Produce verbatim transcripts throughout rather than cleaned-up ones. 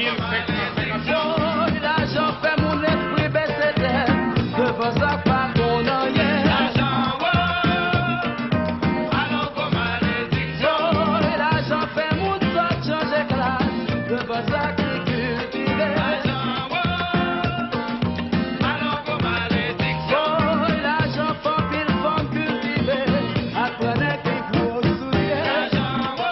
Woy, lajan fè moun lespri bese tèt devan sa k pa konn anyen. Lajan, woy, alò gon malediksyon. Woy, lajan fè moun sòt chanje klas devan sa ki kiltive. Lajan, woy, alò gon malediksyon. Woy, lajan fè anpil fanm kiltive ak pran nèg ki gwo soulye. Lajan, woy.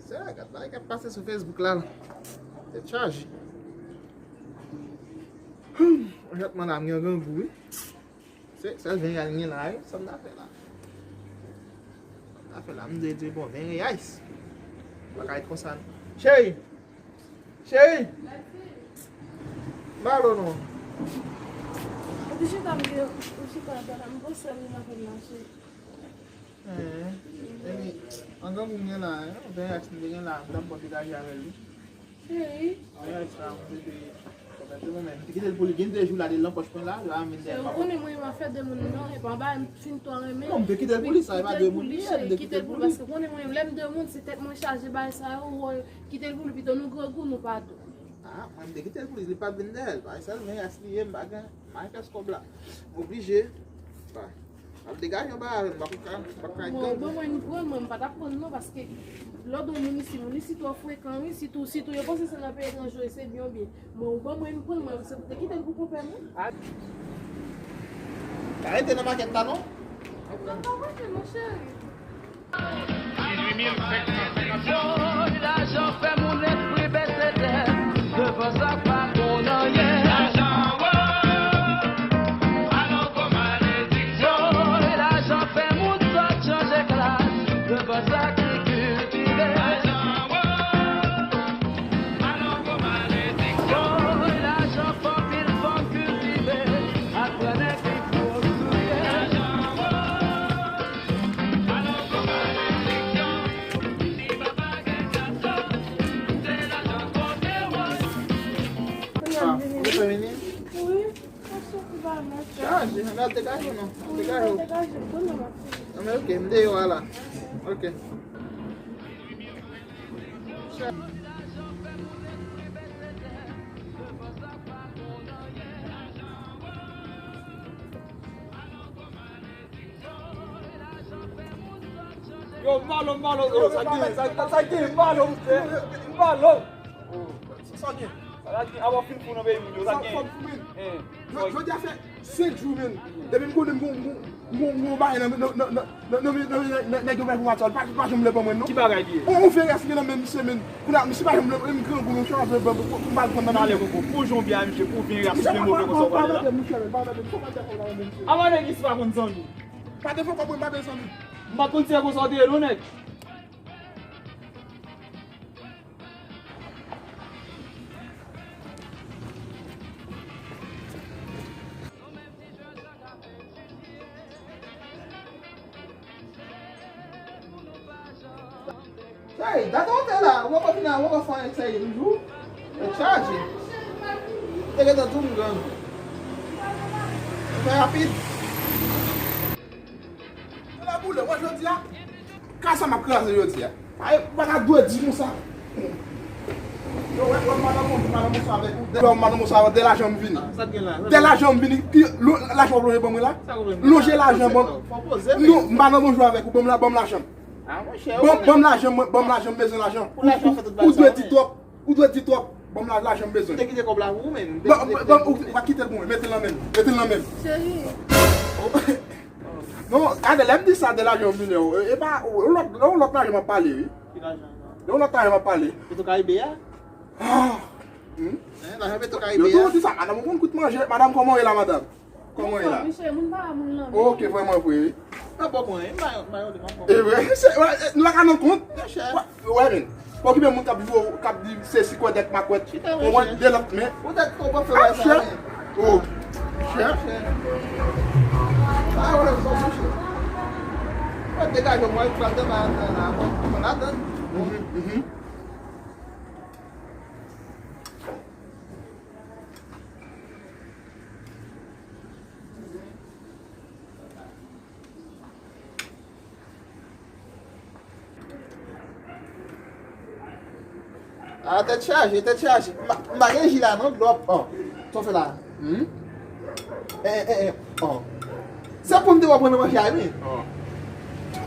Sè, gad bagay k ap pase sou Facebook la, la. Tèt chaje. Hum, jèt manman m gen grangou, wi. Se sèl ven real gen la, wi. Sa m ta fè la? Sa m ta fè la? M te di, bon, ven reais. Pa ka ret konsa, non. Cheri! Cheri! M pa wè w, non. Ou te chita, m te, ou chita, m panse m nan fè mache. Epi, angan pou mwen la, yon vèyaj mwen te gen la, m t ap bò degaje avè l wi. Cheri. Vèyaj sa, mwen te, mwen te kite l pou li, gen de jou la, li nan pòch mwen la, la, m vin dèyè l. Ou konnen mwen, m afè de moun, non, e pa bagay m fin twò renmen. Non, m te kite l pou li, sa, e pa de moun li ye, m te kite l pou li, paske ou konnen mwen, lè m de moun, se tèt mwen chaje, bagay sa yo, ou wè, kite l pou li, pito nou grangou, nou pa tou. Ah, mwen, m te kite l pou li, li pa t vin dèyè l, bagay sa, l vèyaj li ye, m pa gen. M al kès kòb la. M oblije. Ba. Al degaje yon bagay avè m, m pa ka, m pa ka. Bon, bon, mwen, m pran, mwen, m pa t ap pran non, paske lòd yon moun isi, moun isi twò frekan, wi, sitou, sitou yo panse se nan peyi etranje, se byen, byen. Mwen, ou ban mwen, m pran, mwen, se pou te kite l pou konpè mwen. Arete nan makèt la, non? Mwen pa wè, mon cheri. Woy, lajan fè moun lespri bese tèt devan sa k pa konn anyen. Lajan, woy, alò gon malediksyon. Woy, lajan fè moun sòt chanje klas devan sa ki kiltive. Lajan, woy, alò gon malediksyon. Woy, lajan fè anpil fanm kiltive ak pran nèg ki gwo soulye. Lajan, woy. Ah, ou te vini? Wi, mwen soti ba mwen. Chaje, ann al degaje w non. Ann degaje w. Non, men ok, m deyò a la. Ok. Yo, m pa lòm, m pa lòm, yo, sa gen, sa, sa, sa gen, m pa lòm, m pa lòm. Sa gen. Sa gen, avan fin fou nan peyi moun yo, sa gen. Jodi a fè senk jou, men. Depi m konnen m gon, m gon, m gon, m gon bagay nan, nan, nan, nan, nan, nan, nan, nèg yo bay pou Matye, pa, pa janm lè ban mwen, non. Ki bagay li ye? On, on vye rès ki nan men misye, men. Kounye a, misye pa janm lè, men grangou, men chanje, ban, pou, pou m al pran nan men. Talè koko, pou jan w byen a misye, pou vye rès byen move konsa w pale la. Avan nèg isi pa konn zanmi. Pa te fè kòb mwen pa bezwen li. M pa t konn se konsa w te ye non nèg. Hey, dat ou te la, ou poko fini, ou poko fè anyen serye toujou. Ou chaje. Te gentan di w m grangou. Fè rapid. Ala boule, mwen jodi a, kay sa m ap kraze jodi a. Ay, ou pa ta dwe di nou sa. Yo, wè, wè, madanm, bonjou, madanm, bonswa avèk ou. Dè, madanm, bonswa avèk, dè lajan m vini. Dè lajan m vini, ki, lo-, lajan w lonje ban mwen la? Lonje lajan ban m. Non, m pa nan bonjou avèk ou, ban m la, ban m lajan m. Ban, ban m lajan, mwen, ban m lajan, m bezwen lajan. Ou, ou, ou dwe di twòp, ou dwe di twòp. Ban m la, lajan m bezwen. Ou te kite kòb la pou ou menm. Ban, ban, ou, ou pa kite l pou mwen, mete l nan men m, mete l nan men m. Cheri. Non, gade, lè m di sa de lajan milyon, e, e pa, yon lòt, yon lòt lajan m ap pale, wi. Ki lajan sa? Yon lòt lajan m ap pale. Petro Caribe a? Ah. Hmm? Hein, lajan Petro Caribe a? Yo toujou di sa, madanm, ou konn kout manje, madanm, kòman w ye la, madanm? Kòman w ye la? Anfòm, wi, cheri, moun pa moun lanmè. Ok, vrèman vre, wi. Nan bò mwen, wi, m pa, m pa yon moun anfòm. E vre, se, wè, nou pa ka nan kont. Monchè. Wè, men. Pa okipe moun k ap jwe, k ap di se si kwèdèt makwèt. Konprann de lòt men. Poutèt konprann fè wè sa, men. Oh, chè. Ah, wè, bon, mouche. Mwen degaje mwen, pral devan nan, nan, nan, nan, nan. Mhm, mhm. Ah, tèt chaje, tèt chaje. M pa, m pa gen ji la non, dlo ap, oh. Sa w fè la? Hmm? Eh, eh, eh, oh. Se pou m te wè pran nan manje a, wi. Oh.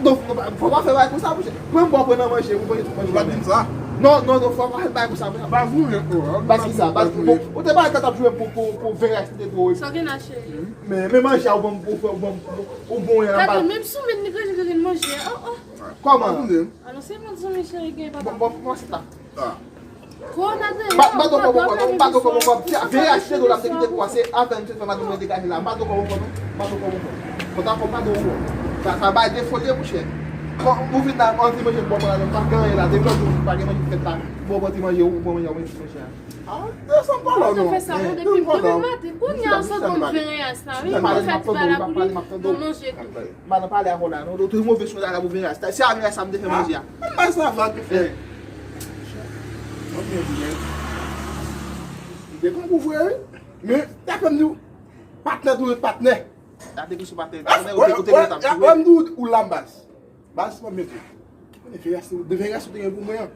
Donk, fò pa, fò pa fè bagay konsa, monchè. Mwen m wè pran nan manje, ou konn tout manje. Ou pa di m sa. Non, non, non, fò pa fè bagay konsa, monchè. Baz nou menm, oh. Baz ki sa, baz, bon, ou te bay tèt ap jwe pou, pou, pou ven rès te dwo. Sa w gen la, cheri? Men, men manje a ou ban m, ou fè, ou ban m, ou bon, yon pa. Gade, menm sou men li granje, granje manje. Oh, oh. Kòman? Alò, se mwen zanmi cheri gen papa. Bon, bon, bon, se ta. Ah. Kò nan de. Ba, ba, dokò, bon, bon, ba, dokò, bon, bon. Veye achte dola, te kite kwa, se avè m, se fè madanm mwen degaje la. Ba, dokò, bon, bon, non. Ba, dokò, bon, bon. Kontan, kontan, bon, bon. Sa, sa bay defo, monchè. Bon, ou vin la, anvi manje, bon, bon, la, pa gen anyen la. Depi lòt jou, pa gen manje fèt la. Bon, bon, ti manje, ou bon, manje, ou manje, manje. Ah, desann pa la, non. Fè sa, bon, depi, depi maten. Kounye a, sa konn ven rès la, wi. Mwen fè ti bagay la pou li, nou manje tou. M pa nan pale avè w la, non. Ou te move sou la, la pou vin rès. Se avè rès la m te fè manje a. Mwen bay sa vag, fè. Mwen byen di, men. M te konn pou vre, wi. Men, ta fè m di w, patnè dwe ret patnè. Gade ki sou patnè. Patnè, ou te, ou te gen tan. Wè m di w, ou la m baz. Baz, mwen byen di. Mwen veye rès, de veye rès ou te gen pou mwen an.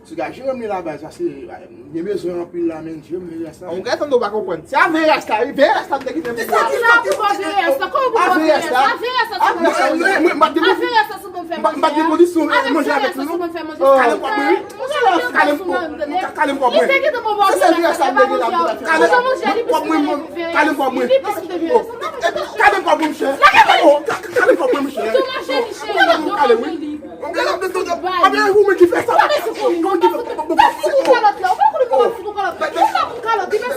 Ti gade, jere m li la baz, paske, eh, m gen bezwen anpil la, men, jere m veye rès la. Ou gentan ou pa konprann. Se a veye rès la, wi, veye rès la m te kite pou ou. Sa ki la pou pa veye rès la? Kòman pou pa veye rès la? A veye rès la. A veye rès la sou bon fè manje. A veye rès la sou bon fè manje. M pa gen kondisyon manje avèk li, non. Kale m kòb mwen, wi. Kale m kòb mwen. Li te gentan bon manje la, li pa manje. Kale m kòb mwen, kale m kòb mwen. Kale m kòb mwen, monchè. Kale m kòb mwen, monchè. Kale m, kale m. Ou gen lòt de tout. Ou gen ou menm ki fè sa. Kòman ki fè? Bon, bon, bon. Dèkòb mwen ankò.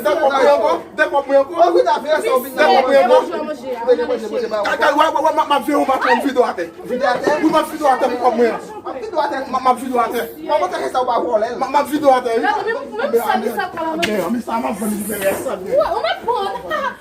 Dèkòb mwen ankò. Dèkòb mwen ankò. Kaka, wè, wè, wè, m ap veye ou maten, m vide w atè. Vide atè? Wi, m ap vide w atè pou kòb mwen an. M ap vide w atè. M ap vide w atè. Kòman w te fè sa ou pa vòlè l? M ap vide w atè, wi. Gade, menm, menm sa, menm sa, kòlè mwen. Men sa m ap vann, m fè rès sa. Ou, ou mèt pran.